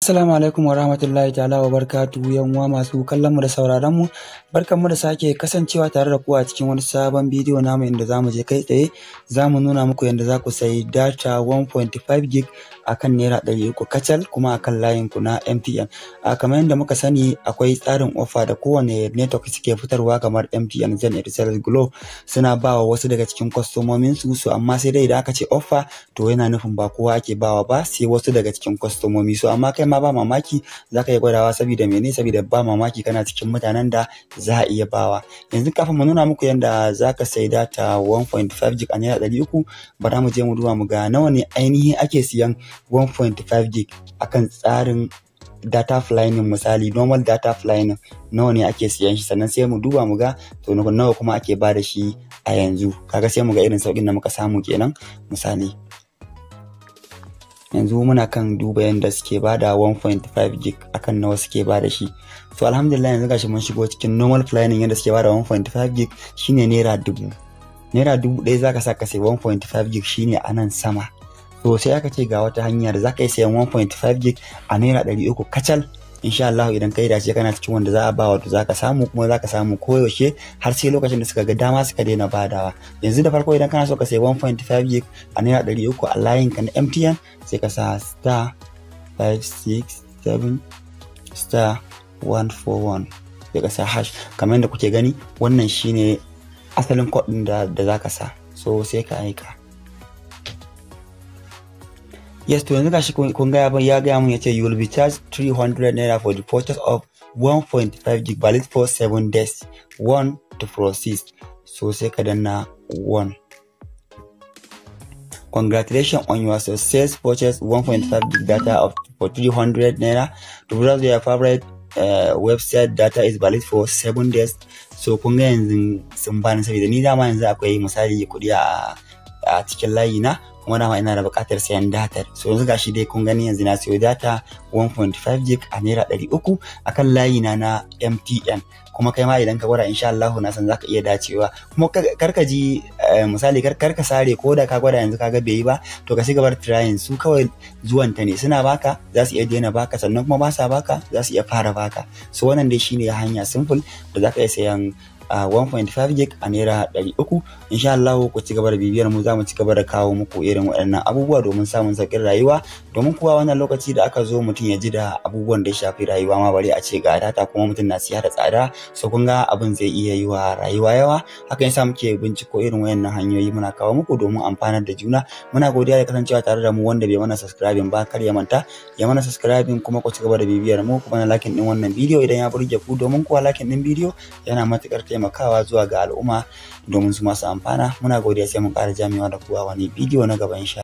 Assalamu alaikum wa rahmatullahi ta'ala wa barakatuhu, yan uwa masu kallon mu da sauraron mu. Barkanmu da sake kasancewa tare da ku a cikin wani sabon bidiyo namu, inda zamu je kai tsaye zamu nuna muku yadda za ku sayi data 1.5 gig akan ₦300 kacal, kuma akan layin ku na MTN. A kamar yadda muka sani, akwai tsarin offer da kowane network suke fitarwa, kamar MTN, Zain, Etisalat, Glo, suna ba wa wasu daga cikin kwastomomin su. Amma sai dai idan aka ce offer, to yana nufin ba kowa ake bawa ba, sai wasu daga cikin kwastomomi. So amma kai ma ba mamaki za ka iya gwadawa. Saboda mene? Saboda ba mamaki kana cikin mutanen da za a iya bawa. Yanzu kafin mu nuna muku yadda za ka sayi data 1.5 gig a ₦300, bara mu je mu duba mu ga nawa ne ainihin ake siyan 1.5 gig akan tsarin data planning. Misali, normal data planning, nawa ne ake siyan shi? Sannan sai mu duba mu ga to nawa kuma ake ba da shi a yanzu. Kaga sai mu ga irin sauƙin da muka samu kenan. Misali, yanzu muna kan duba yadda suke bada 1.5 gig, akan nawa suke bada shi. To alhamdulillah, yanzu gashi mun shigo cikin normal planning. Yadda suke bada 1.5 gig shine ₦1,000. ₦1,000 zaka sa ka sai 1.5 gig, shine a nan sama. To sai aka ce ga wata hanya da zaka yi sayan 1.5 gig a ₦300 kacal. Insha Allah idan kai dace kana cikin wanda za a ba, wato zaka samu, kuma zaka samu koyaushe har sai lokacin da suka ga dama suka daina badawa. Yanzu da farko, idan kana so ka sayi 1.5 gig a ₦300 a layin ka na MTN, sai ka sa *567*141, sai ka sa hash. Kamar yadda kuke gani, wannan shine asalin code din da zaka sa. So sai ka aika. Yes, to yanzu gashi kun ga ya gaya mun, yace, "You will be charged ₦300 for the purchase of 1.5 gig, valid for 7 days. 1 to proceed." So sai ka danna 1. "Congratulations on your success purchase 1.5 gig data of for ₦300 to browse your favorite website. Data is valid for 7 days." So kun ga yanzu sun bani, saboda ni dama yanzu akwai misali kuɗi a cikin layi na, kuma dama ina da buƙatar sayan datar. So yanzu gashi dai kun gani, yanzu na siyo data 1.5 gig a ₦300 akan layi na na MTN. Kuma kai ma idan ka gwada, insha Allah na san zaka iya dacewa. Kuma kar ka ji, misali, kar ka sare. Ko da ka gwada yanzu kaga bai yi ba, to ka ci gaba da trying. Su kawai zuwan ta ne, suna baka za su iya daina baka, sannan kuma ba sa baka za su iya fara baka. So wannan dai shine hanya simple da zaka iya sayan a 1.5 gig a ₦300. Insha Allah ku ci gaba da bibiyar mu, za mu ci gaba da kawo muku irin waɗannan abubuwa domin samun sauƙin rayuwa, domin kuwa wannan lokaci da aka zo, mutum ya ji da abubuwan da ya shafi rayuwa ma, bari a ce ga data kuma mutum na siya da tsada. So kun ga abin zai iya yi wa rayuwa yawa. Hakan yasa muke binciko irin wayannan hanyoyi muna kawo muku domin amfanar da juna. Muna godiya da kasancewa tare da mu. Wanda bai mana subscribing ba, kar ya manta ya mana subscribing, kuma ku ci gaba da bibiyar mu, kuma na liking din wannan bidiyo idan ya burge ku, domin kuwa liking din bidiyo yana matukar taimakawa zuwa ga al'umma domin su masu amfana. Muna godiya, sai mun ƙara jamewa da ku a wani bidiyo na gaba, insha.